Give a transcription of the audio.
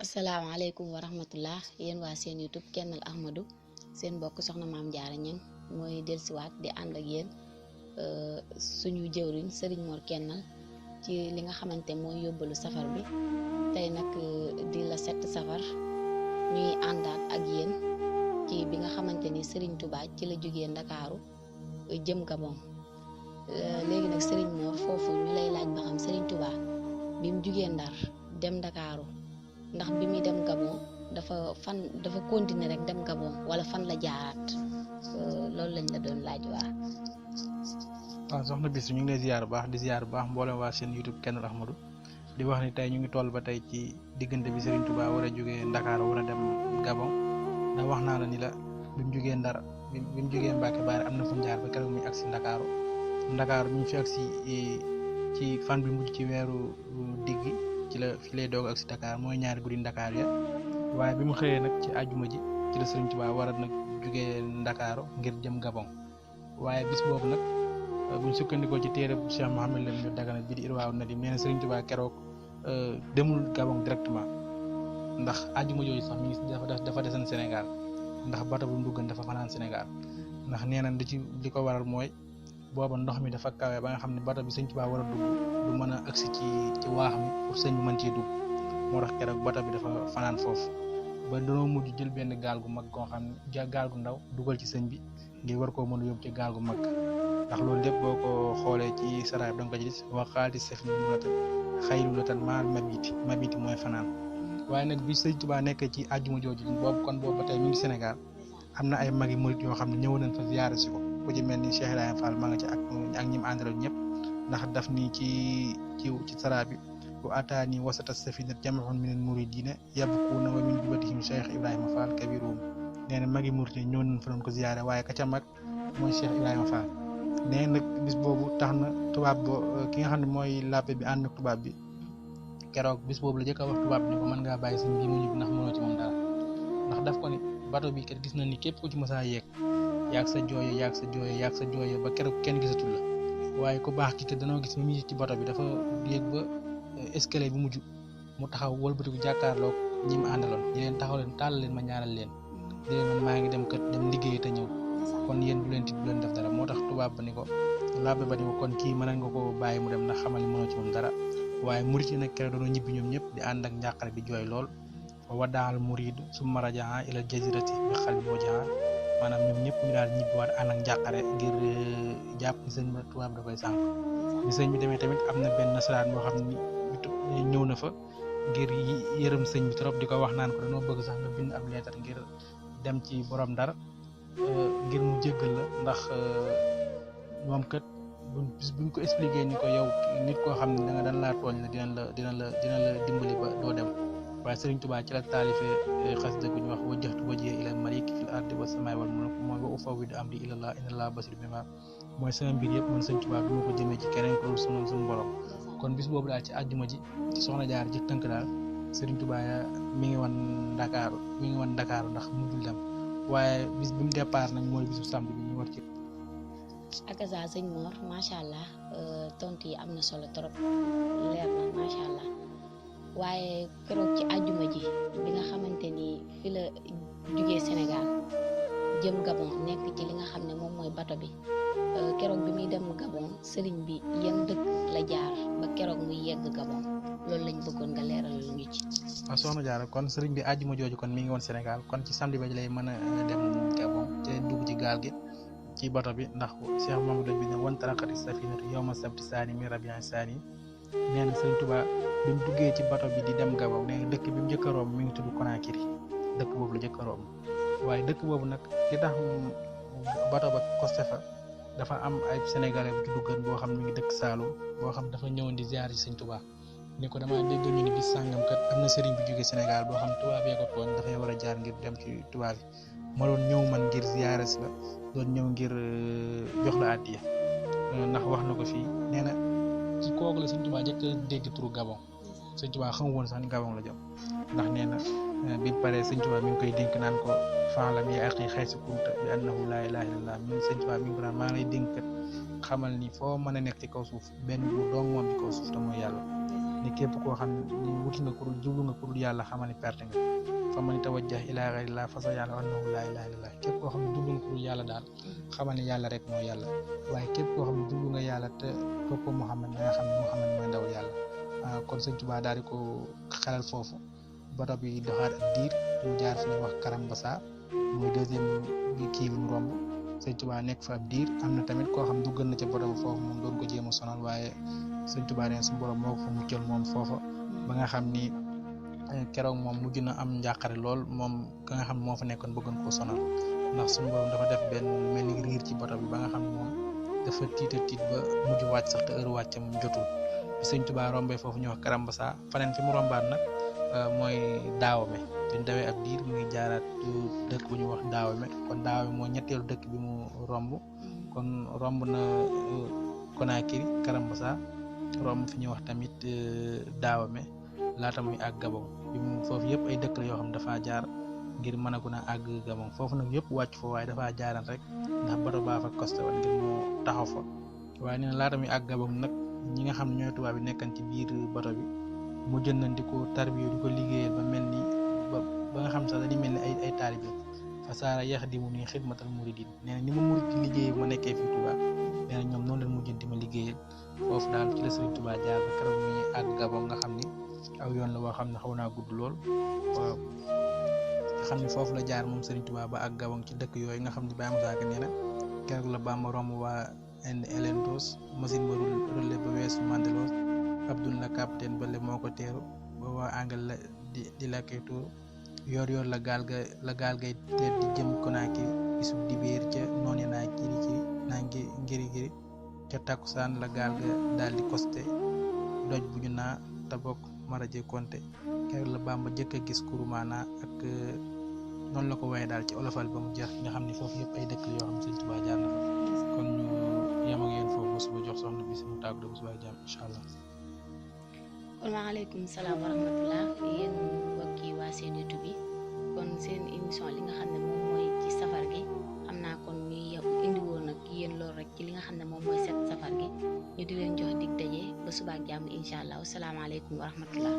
asalaamaaleykum wa rahmatullah yéen waa seen YouTube Kennel Ahmadou seen mbokk soxna maam Jaara Ñang mooy dellusiwaat di ànd ak yéen suñu jëwriñ Serigne Mor Kennel ci li nga xamante mooy yóbbalu safar bi tey nag di la 7 safar ñuy àndaat ak yéen ci bi nga xamante ni Serigne Touba ci la jógee Ndakaaru jëm Gabon léegi nag Serigne Mor foofu ñu lay laaj ba xam Serigne Touba bi mu jógee Ndar dem Ndakaaru ndax bi muy dem Gabon dafa continuer rek dem Gabon wala fan la jaaraat loolu lañ la doon laaj. waaw soxna bis ñu ngi lay ziar bu baax di ziar bu baax mboolem waa seen YouTube Kennel Ahmadou di wax ni tey ñu ngi toll ba tey ci diggante bi Serigne Touba war a jógee Ndakaaru war a dem Gabon ndax wax naa la ni la bi mu jógee Ndar bi mu jógee Mbacke Baari am na fu mu jaar ba keroog muy agsi Ndakaaru ñu fi agsi ci fan bi mujj ci weeru digg ci la fi lay doog ak si Dakar mooy ñaari guddi Dakar ya waaye bi mu xëyee nag ci àjjuma ji ci la Serigne Touba war a nag jugee Ndakaaru ngir jëm Gabon waaye bis boobu nag buñ sukkandikoo ci téere bu Cheikh Mouhamed Lamine Dagana bi di Irwaaw Nadim nee na Serigne Touba keroog demul Gabon directement ndax àjjuma jooju sax mi ngi dafa desan Sénégal ndax bato bu mu duggan dafa fanaan Sénégal ndax nee na li ko waral mooy booba ndox mi dafa kawe ba nga xam ne bato bi Serigne Touba war a dugg du mën a agsi ci waax mi pour sëñ bi mën cee dugg moo tax keroog bato bi dafa fanaan foofu ba dañoo mujj jël benn gaal gu mag goo xam ne gaal gu ndaw dugal ci sëñ bi ngir war koo mën a yóbbu ci gaal gu mag ndax loolu lépp boo ko xoolee ci saraay bi da nga ko gis waxaati sef ni mu la tan xayru la tan maal mabiti mooy fanaan waaye nag bi sëñ Touba nekkee ci àjjuma jooju boobu ba tey mi ngi Sénégal am na ay magi murit yoo xam ne ñëw nañ fa ziyaare si ko ku ci mel ni Cheikh Ibrahima Fall ma nga ci ak ñi mu àndaloon ñëpp ndax daf ni ci sara bi bu ataani wasata safinat jamaxoon minal muridina yabkuuna wa min jubatihim Cheikh Ibrahima Fall kabiruum nee na magi murit ñëw nañ fa doon ko ziyaare waaye ka ca mag mooy Cheikh Ibrahima Fall nee nag bis boobu tax na tubaab ki nga xam ne mooy làppe bi ànd ak tubaab bi keroog bis boobu la jëkk a wax tubaab bi ni ko mën ngaa bàyyi sëñ bi mu ñib ndax mënoo ci moom dara ndax daf ko ni bato bi kat gis na ni képp ku ci mësaa yeeg yaag sa jooye ba keroog kenn gisatul la waaye ku baax ki te danoo gis mi ci bato bi dafa yéeg ba escalier bi mujj mu taxaw wëlbatiku jàkkaarloog ñi mu àndaloon ñi leen taxaw leen tàll leen ma ñaanal leen di leen man maa ngi dem kër dem liggéey te ñëw kon yéen bu leen tiit bu leen def dara moo tax tubaab ba ni ko labbe ba ni ko kon kii mën nga ko bàyyi mu dem ndax xamal ni mënoo ci moom dara waaye murit yi nag keroog dañoo ñibbi ñoom ñëpp di ànd ak njàqare di jooy lool wa wadaal murid summa rajaa ila jazirati bi xalbi wajaa maanaam ñoom ñëpp ñu daal ñibbiwaat ànd ak njàqare ngir jàpp ni sëñ ba tubaab da koy sànq bi sëñ bi demee tamit am na benn nasaraan boo xam ni ñëw na fa ngir yërëm sëñ bi trop di ko wax naan ko dañoo bëgg sax nga bind ab leetar ngir dem ci borom Ndar ngir mu jéggal la ndax moom kat buñ ko expliqué ni ko yow nit koo xam ne dañ laa tooñ la dina la dimbali ba doo dem waaye Serigne Touba ci la taalifee xasida gu ñu wax wajjahtu wajhiya ilal maliki fil ardi was samaa'i wal mulk mooy wa ufawwidu amri ilallah innallahu basirun bimaa mooy sama mbir yëpp man Serigne Touba du ma ko jëmee ci keneen ko suñu borom kon bis boobu daal ci àjjuma ji soxna jaar ji tënk daal Serigne Touba mi ngi wan Ndakaaru ndax mujjul dem waaye bis bi mu départ nag mooy bisu samedi bi ñu war ci. akasa sëñ Mor macha allah tontu yi am na solo trop leer na macha allah. waaye keroog ci àjjuma ji bi nga xamante ni fi la jugee Sénégal jëm Gabon nekk ci li nga xam ne moom mooy bato bi keroog bi muy dem Gabon sëriñ bi yan dëkk la jaar ba keroog muy yegg Gabon loolu lañ bëggoon nga leeral ñu ci. waaw soxna Jaara kon sëriñ bi àjjuma jooju kon mi ngi woon Sénégal kon ci samedi ba ji lay mën a dem Gabon ci dugg ci gaal gi ci bato bi ndax Cheikh Mamadou bi ne wan taraqati safinatu yawma sabti saani mi rabian saani nee na sëriñ Touba bi mu duggee ci bato bi di dem Gabon nee na dëkk bi mu njëkk a romb mi ngi tudd Conakry dëkk boobu la njëkk a romb waaye dëkk boobu nag li tax bato ba costé fa dafa am ay sénégalais bu ci duggan boo xam ne mi ngi dëkk Saloum boo xam dafa ñëwoon di ziar ci sëñ Touba ni ko damaa dégg ñu ni bis sàngam kat am na sëriñ bi jógee Sénégal boo xam tubaab yee ko tooñ dafay war a jaar ngir dem ci tubaab yi ma doon ñëw man ngir ziare si la doon ñëw ngir jox la àddiya ndax wax na ko fii nee na ci kooku la sëñ Touba jëkk a dégg turu Gabon sëñ Touba xamu woon sax ni Gabon la jëm ndax nee na bi paree sëñ Touba mi ngi koy dénk naan ko faalam yi aqi xay si kunta bi annahu laa ilaaha illallaah mi sëñ Touba mi ngi ko naan maa ngi lay dénk kat xamal ni foo mën a nekk ci kaw suuf benn bu doom moom ci kaw suuf te mooy yàlla ni képp koo xam ne wuti nga kurul jublu nga kurul yàlla xamal ni perte nga fa man tawajjah ilaa ghayrillah fa saya'lamu annahu laa ilaaha illallah képp koo xam ne jublu nga kurul yàlla daal xamal ni yàlla rek mooy yàlla waaye képp koo xam ne jublu nga yàlla te toppoo Muhammad da nga xam ne Muhammad mooy ndawul yàlla kon sëñ Tuubaa daal di ko xelal foofu bato bi doxaat ak diir mu jaar fi ñuy wax Karambasa muy deuxième kii bi mu romb sëñ Tuubaa nekk fa ab diir am na tamit koo xam duggal na ca bato bi foofu moom doon ko jéem a sonal waaye sëñ Tuubaa neen suñu borom moo ko fa muccal moom foofa ba nga xam ni keroog moom mujj na am njàqare lool moom ka nga xam ne moo fa nekkoon bëggoon koo sonal ndax suñu borom dafa def benn mel ni riir ci bato bi ba nga xam ne moom dafa tiit ba mujj wàcc sax te heure wàccam jotul bi sëñ Tuubaa rombee foofu ñu wax Karambasa faneen fi mu rombaat nag mooy Daawame bi dawee ab diir mu ngi jaaraat dëkk bu ñu wax Daawame kon Daawame moo ñetteelu dëkk bi mu romb kon romb na Conakry Karambasa romb fi ñuy wax tamit Daawame laata muy àgg Gabon bi mu foofu yëpp ay dëkk la yoo xam dafa jaar ngir mën a gën a àgg Gabon foofu nag yëpp wàcc fa waaye dafa jaaran rek ndax bato baa fa costé woon ngir moo taxaw fa waaye nee na laata muy àgg Gabon nag ñi nga xam ne ñooy tubaab bi nekkan ci biir bato bi mu jël nañ di ko tarbiyo di ko liggéeyal ba mel ni ba nga xam sax dañuy mel ni ay taalibe fasaara yaxdimu ni xidmatal muridin nee na ni ma murid di liggéey ma nekkee fii Touba nee na ñoom noonu lañ mujjën di ma liggéeyal foofu daal ci la Sëriñ Touba jaar ba keroog muy àgg Gabon nga xam ni aw yoon la boo xam ne xaw naa gudd lool waaw nga xam ni foofu la jaar moom Sëriñ Touba ba àgg Gabon ci dëkk yooyu nga xam ne Baye Moussa Ka nee na keroog la Bamba romb waa Elentos machine ba roulé ba weesu Mandelos Abdullah capitaine bale moo ko teeru ba waa angal la di lakkee tuuru yor la gaal gay teer di jëm Conakry bisub dibéer ca noonu naa kiri naa ngiri ca takkusaan la gaal ga daal di costé doj bu ñu naa tabok maraje konte keroog la Bamba jëkk a gis Kurumana ak noonu la ko waaye daal ci olofal ba mu jeex nga xam ne foofu yëpp ay dëkk yoo xam Sëriñ Tuubaa jaar na fa kon ñu yem ak yéen foofu suba jox soxna bi si mu tàggu de bu suba jàmm incha allah. kon waaleykum salaam wa rahmatullah yéen mbokki waa seen YouTube bi kon seen émission li nga xam ne moom mooy ci safar gi xam naa kon ñuy indi woon ak yéen loolu rek ci li nga xam ne moom mooy set safar gi ñu di leen jox dig daje ba suba ak jàmm incha allah wasalaamaaleykum wa rahmatullah